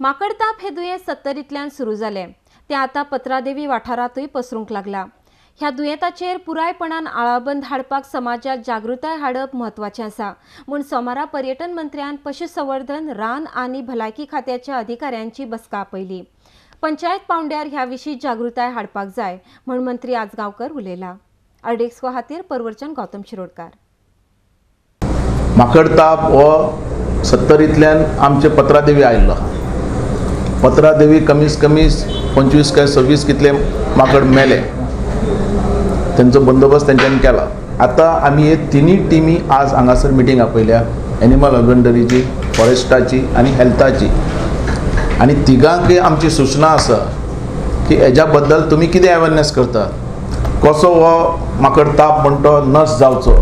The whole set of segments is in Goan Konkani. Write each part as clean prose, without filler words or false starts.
माकडताप हे दुयेंस सत्तरींतल्यान सुरू जालें, तें आतां पत्रादेवी वाठारांतूय पसरूंक लागला. ह्या दुयेंताचेर पुरायपणान आळाबंद हाडपाक समाजात जागृताय हाडप म्हत्वाचें आसा म्हूण सोमारा पर्यटन मंत्र्यान पशुसंवर्धन, रान आनी भलायकी खात्याच्या अधिकाऱ्यांची बसका आपयली. पंचायत पावंड्यार ह्या विशीं जागृताय हाडपाक जाय म्हूण मंत्री आजगांवकर उलयला. आरडीएक्सको खातीर परवरच्यान गौतम शिरोडकार. माकडताप हो सत्तरींतल्यान आमचे पत्रादेवी आयिल्लो. पत्रादेवी कमीत कमी 25 काय 26 कितले माकड मेले, तेंचो बंदोबस्त तेंच्यांनी केला. आतां आमी हे तिनूय टिमी आज हांगासर मिटींग आपयल्या, एनिमल हजबंडरीची, फॉरेस्टाची आनी हेल्थाची. आनी तिगांकय आमची सुचना आसा की हेज्या बद्दल तुमी कितें अवेरनेस करता, कसो हो माकड ताप म्हण तो नस जावचो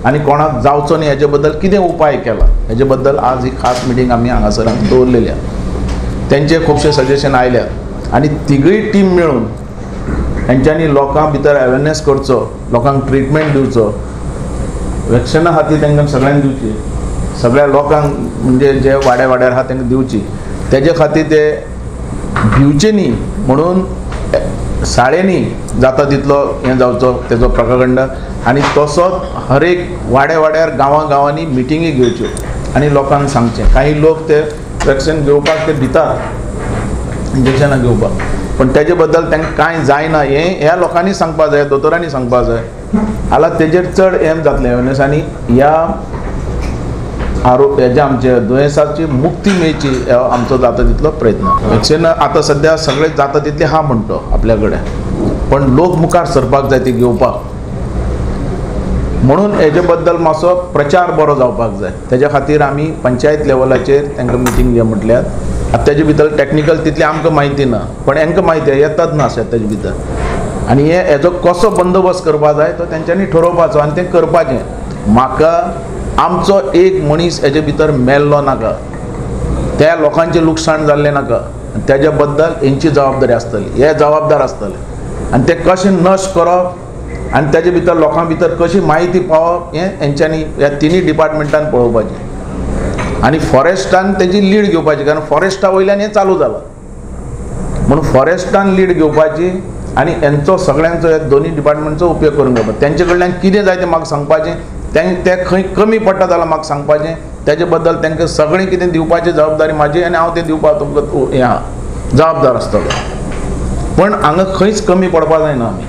आनी कोणाक जावचो न्ही हेजे बद्दल कितें उपाय केला हेजे बद्दल आज ही खास मिटींग आमी हांगासर दवरलेली आसा. तेंचे खुबशे सजेशन आयल्या आनी तिगूय टीम मेळून हेंच्यांनी लोकां भितर अवेरनेस करचो, लोकांक ट्रिटमेंट दिवचो, वॅक्सिना खातीर तांकां सगळ्यांक दिवची, सगळ्या लोकांक म्हणजे जे वाड्या वाड्यार आहा तांकां दिवची. तेजे खातीर ते भिवचे न्ही म्हणून शाळेंनी जाता तितलो हें जावचो तेजो प्रकाखंड आनी तसोच हर एक वाड्या वाड्यार गांवां गांवांनी मिटिंगी घेवच्यो आनी लोकांक सांगचें. कांय लोक ते वॅक्सिन घेवपाक ते भितात, इंजेक्शनां घेवपाक, पण तेजे बद्दल तांकां कांय जायना हें ह्या लोकांनी सांगपा जाय, दोतोरांनी सांगपा जाय. जाल्यार तेजेर चड हें जातलें अवेरनेस आनी ह्या हेज्या आमच्या दुयेंसाची मुक्ती मेळची हो आमचो जाता तितलो प्रयत्न. वॅक्सिन आतां सद्या सगळें जाता तितलें आहा म्हणटो आपल्या कडेन, पण लोक मुखार सरपाक जाय ती घेवपाक, म्हणून हेजे बद्दल मातसो प्रचार बरो जावपाक जाय. तेज्या खातीर आमी पंचायत लेवलाचेर तांकां मिटींग घे म्हटल्यार. आतां तेजे भितर टॅक्निकल तितली आमकां म्हायती ना, पण हांकां म्हायती येतात ना अशें तेजे भितर. आनी हे हेजो कसो बंदोबस्त करपा जाय तो तेंच्यांनी ठरोवपाचो आनी तें करपाचें. म्हाका आमचो एक मनीस हेजे भितर मेल्लो नाका, त्या लोकांचें लुकसाण जाल्लें नाका, तेज्या बद्दल हेंची जबाबदारी आसतली, हे जबाबदार आसतले. आनी तें कशें नश्ट करप आनी तेजे भितर लोकां भितर कशी म्हायती पावप हें हेंच्यांनी ह्या तिनूय डिपार्टमेंटान पळोवपाचें आनी फॉरेस्टान तेजी लीड घेवपाची, कारण फॉरेस्टा वयल्यान हें चालू जालां म्हणून फॉरेस्टान लीड घेवपाची आनी हेंचो सगळ्यांचो ह्या दोनूय डिपार्टमेंटचो उपयोग करून घेवपाचो. तेंचे कडल्यान कितें जाय तें म्हाका सांगपाचें, ते खंय कमी पडटा जाल्यार म्हाका सांगपाचें, तेजे बद्दल तांकां सगळें कितें दिवपाची जबाबदारी म्हाजी आनी हांव तें दिवपाक तुमकां हें आहा जबाबदार आसतलो. पण हांगा खंयच कमी पडपा जायना आमी.